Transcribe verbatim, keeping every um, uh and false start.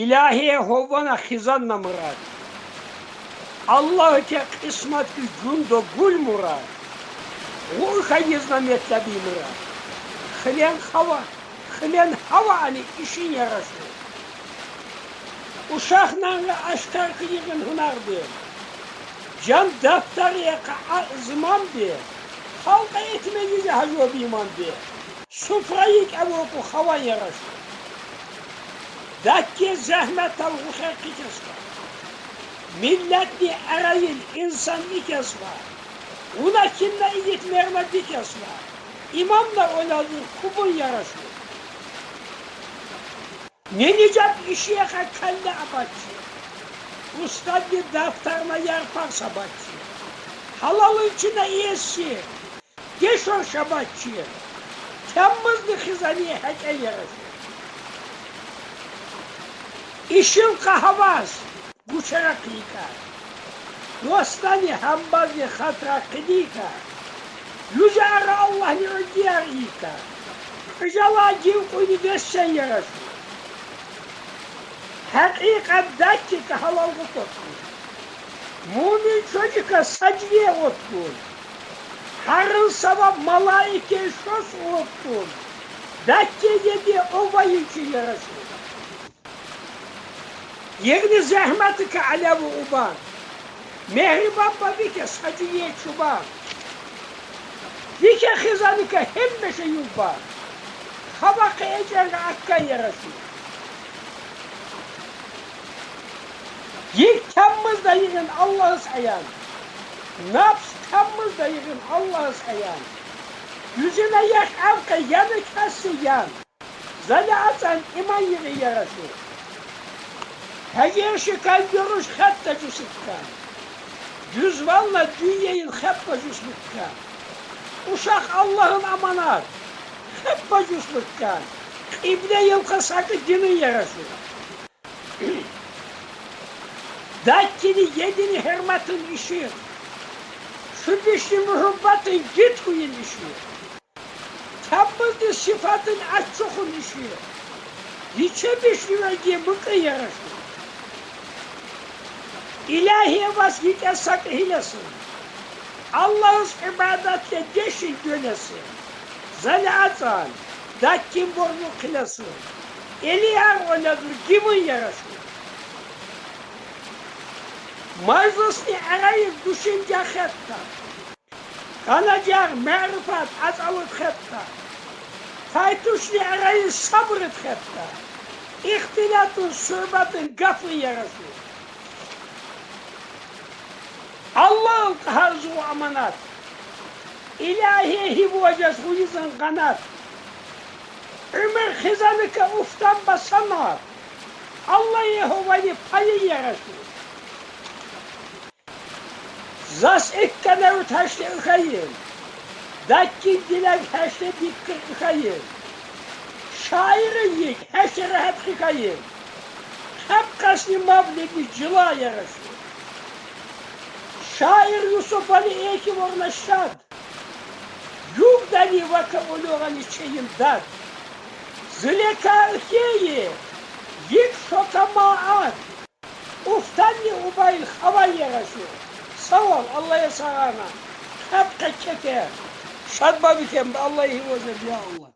Илягьи гьована хизанна мурад. Аллагьди кьисматдиз гуьндо гуьл мурад. Гъу хьайизна метлеби мурад. Хилен хава, хилен гьава ани ишин ярашу. Ушахъ нангъа ашкар хьайи гьунар бе. Жан дафтарикай акъ зуман бе. Халкь этмеги жагьил жуваб иман бе. Суфра икӀ авур хъу хаван ярашу. Дакки зегьметал гъу хекъи кесва. Миллетни арайил инсан икесва. Вуна кинна игит мермеди кесва. Имамна оляду кубун ярашу. Ненижат иши яха калле абачи. Устадни дафтарна ярпар сабачи. Гьалалын чина иеси. Гешор шабачи. Таммазни хизани гьекӀен ярашу. Ишин къагьваз гучера хъийикӀа. Дустани гьамбазни хатра хъийикӀа. Юзера Аллагьни удияр ийикӀа. Хъижала гин къуйни весен ярашу. Гьакъикъат даккика гьалалгъа кватун. Муъмин чӀавуька саждае отун. Гьарун саваб малаикри шос отун. Дакки еди овайин чи ярашу. Ягъни зегьметика аляву убан. Мегьрибан бабика саждае чубан. Вика хизаника гьамиша ювбан. Хава хъи экӀянра аккан ярашу. Йик таммазда йигъин Аллагьаз аян. Напс таммазда йигъин Аллагьаз аян. Гуьзуьна яхъ ав къе яна каси ян. Зали ацӀан иман йигъи ярашу. Гьегер шикан гуьруьш хатта жусиккан. Дуьзвална дуьньяйин хеппа жусмиккан. Ушахъ Аллагьын аманат, хеппа жусмиккан. Кьибле йылкъа сакӀ динин ярашу. Даккини едини гьуьрметин ишигъ. Чубишни муьгьуьббатин гит хьуйин ишигъ. Таммазни сифатин ачухун ишигъ. Гичебишни вегьди мукьи ярашу. Илягьи ваз йикӀе сакӀ гьилесин. Аллагьаз ибадатла дешин гуьлесин. Зали ацӀан, даккин борбул хъилесин. Элияр оляду гимин ярашу. Мажлисни арайир дуьшуьнже хетта. Къанажагъ марифат ацӀалуд хетта. Тай-тушни арайир сабуруд хетта. Ихтилатун, суьгьбетин, гафун ярашу. Аллагьал къагьар зун аманат. Илягьи гьивваз жез гъуьнизин къанат. Уьмуьр хизаника уфтан басамат. Аллагьи гьавани пайин ярашу. Заз эккенев гьешт хьайин. Даккин дилег гьешт биккир хьайин. Шаирин йик гьешт регьят хьайин. Хепкъасни мавлидни жила ярашу. Шаир Юсуфали экивурна шад. Югъдани вака улугъани чейин дад. Зи лекай хьайи, йик шота мад. Уфтанни убайил хавай ярашу. Сав ол, Аллагье сагъана. Хепкъа кефе. Шадбаби кем, Аллагьи вазеб, я Аллагь.